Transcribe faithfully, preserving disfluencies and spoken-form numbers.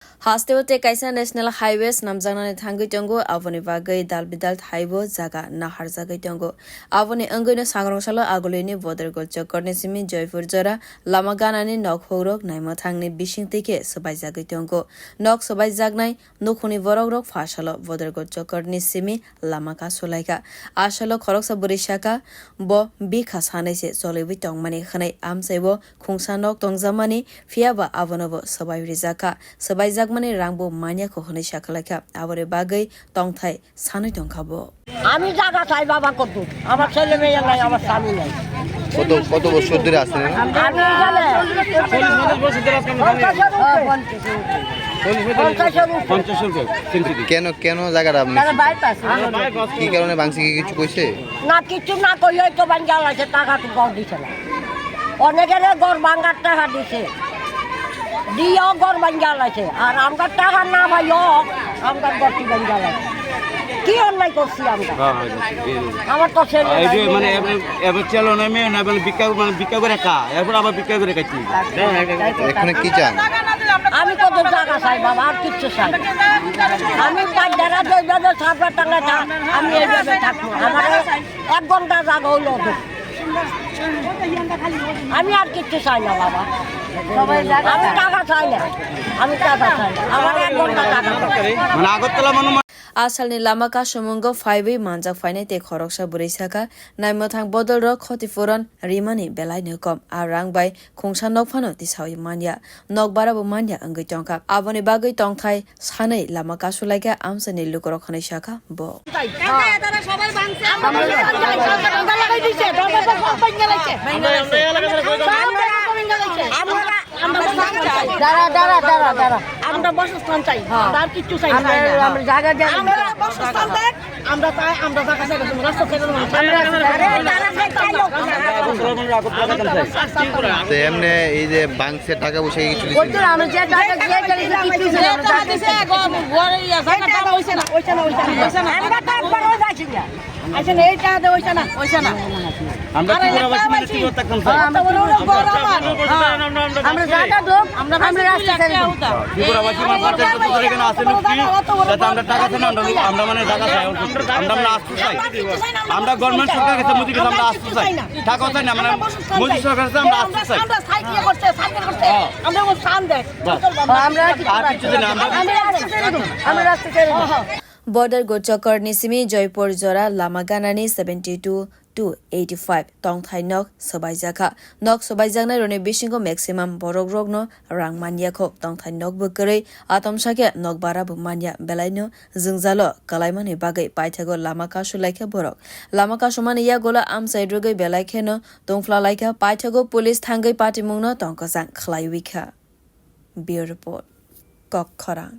Hasteo tei kaisa national highway snamjaknani thangwi tongo, aboni bagwi dal bidal thaibo jaga naharjagwi tongo. Aboni wngwino sangrong salo Agulini Bodorgol Chokorni simi Joypur jora lama ganani nok hugrok naimwthangni bisingtwi khe swbaijagwi tongo. Nok swbaijaknai nukhungni borokrok pha salo Bodorgol Chokorni simi lama kasulaikha. A salo khoroksa bwrwi sakha, bo bikha sanai se choliwi tongmani hwnwi amchaibo khungsa nok tongjakmani, phiya ba abono bo swbai rijak kha. Swbaijakmani rang bo manya kho hwnwi sakha lai kha. Aboni bagwi tongthai sanwi tong kha bo. আমি জায়গা চাই বাবা, কত? আমার ছেলে মেয়ে নাই, আমার স্বামী নাই। কত, কত বছর ধরে আছেন এখানে? আমি এখানে পঞ্চাশের উপরে। পঞ্চাশের উপরে। কেন, কেন জায়গাটা আপনি তারা নিচ্ছেন? বাইপাস। কি কারণে ভাঙছে, কি কিছু কইছে? না, কিছু না কইয়াই তো ভাঙ্গা লাগছে, টাকা তো ঘর দিছে না। অনেকেরে ঘর ভাঙ্গার টাকা দিছে, দিয়েও ঘর ভাঙ্গা লাগছে। আর আমরা টাকা না পাইও, আমরা ঘর কি ভাঙ্গা লাগছে। কি অন্যায় করছি আমরা? হ্যাঁ, হ্যাঁ, হ্যাঁ। আমার তো ছেলে এই নাই, যে মেয়ে মানে নাই। এবার, এবার ছেলে নাই, মেয়ে নাই, মানে ভিক্ষা, মানে ভিক্ষা করে খা, এরপর আবার ভিক্ষা করে খাচ্ছি। এখানে কি চান? আমি কত জায়গা চাই বাবা, আর কিচ্ছু চাই না। আমি তার যারা যেভাবে সারবার টাকা চান, আমি এইভাবে থাকবো। আমার এক ঘন্টা জায়গা হইলো তো। আমি আর কিচ্ছু চাই না বাবা। আমি টাকা চাই না, আমি টাকা চাই না, আমার এক ঘন্টা টাকা চাই। মানে আগরতলা মনো Asalni lama kasumungo phaiwi manjak phainai tei khoroksa bwrwi sakha, naimwthang bodolrok khoti puron rimani belaino kom. A rang bai khungsa nok phano tisawi manya, nok bara bo manya wngwi tongkha. Aboni bagwi tongthai sanwi lama kasulaikha amchaini lukurok hwnwi sakha bo. দাঁড়া, দাঁড়া, দাঁড়া, দাঁড়া। আমরা বাসস্থান চাই, হ্যাঁ। আমরা আর কিচ্ছু চাই না। আমরা, আমরা জায়গা দেন। আমরা বাসস্থান দেন, আমরা চাই, আমরা জায়গা চাই, রাস্তা চাই না। আমরা রাস্তা চাই না। তো এমনি এই যে ভাঙছে, টাকা পয়সা কিছু দিচ্ছেন? ওই তো আমরা যে টাকা দিয়ে গেলে যে কিছু দিচ্ছেন, আমরা টাকা দিছে, গো, ঘরে ইয়া, জায়গা টাকা হইছে না, হইছে না, হইছে না। আমরা তো একবারও যাচ্ছি না। আচ্ছা, না, এই টাকা দিয়ে হইছে না, হইছে না। আমরা আরে, ত্রিপুরাবাসী মানে ত্রিপুরা থাকতাম, স্যার। আমরা তো বড় বড় ঘর আমার। আমরা জায়গা দেব, আমরা আমরা রাস্তা ছেড়ে দেব। ত্রিপুরাবাসী মানে বাচ্চা যত ধরে এখানে আছে লোক কি, যাতে আমরা টাকা চাই না, আমরা, আমরা মানে জায়গা চাই, আমরা, আমরা আশ্রয় চাই। আমরা গভর্নমেন্ট সরকার কাছে মোদি কাছে আমরা আশ্রয় চাই। টাকা চাই না, মানে মোদি সরকার কাছে আমরা আশ্রয় চাই। আমরা সাইকেল করছে, সাইকেল করছে। হ্যাঁ। আমরা ও সান দেয়। বাস। আমরা আর কিছু চাই না, আমরা আমরা রাস্তা ছেড়ে দেব, আমরা রাস্তা ছেড়ে দেব। Bodorgol Chokorni simi Joypur jora lama ganani seventy two to eighty five tongthai nok swbaijakha. Nok swbaijaknairokni bisingo maximum borokrokno rang manyakho. Tongthai nokbo kwrwi, atomsakhe nok bara bo manya, belaino jwngjalo kwlaimani bagwi paithago lama kasulaikha borok. Lama kasumani yagulo amchai rwgwi belai kheno tongphlalaikha, paithago police thangwi patimungno tongkwchang khlaiwikha. Bureau Report, Kokkhorang.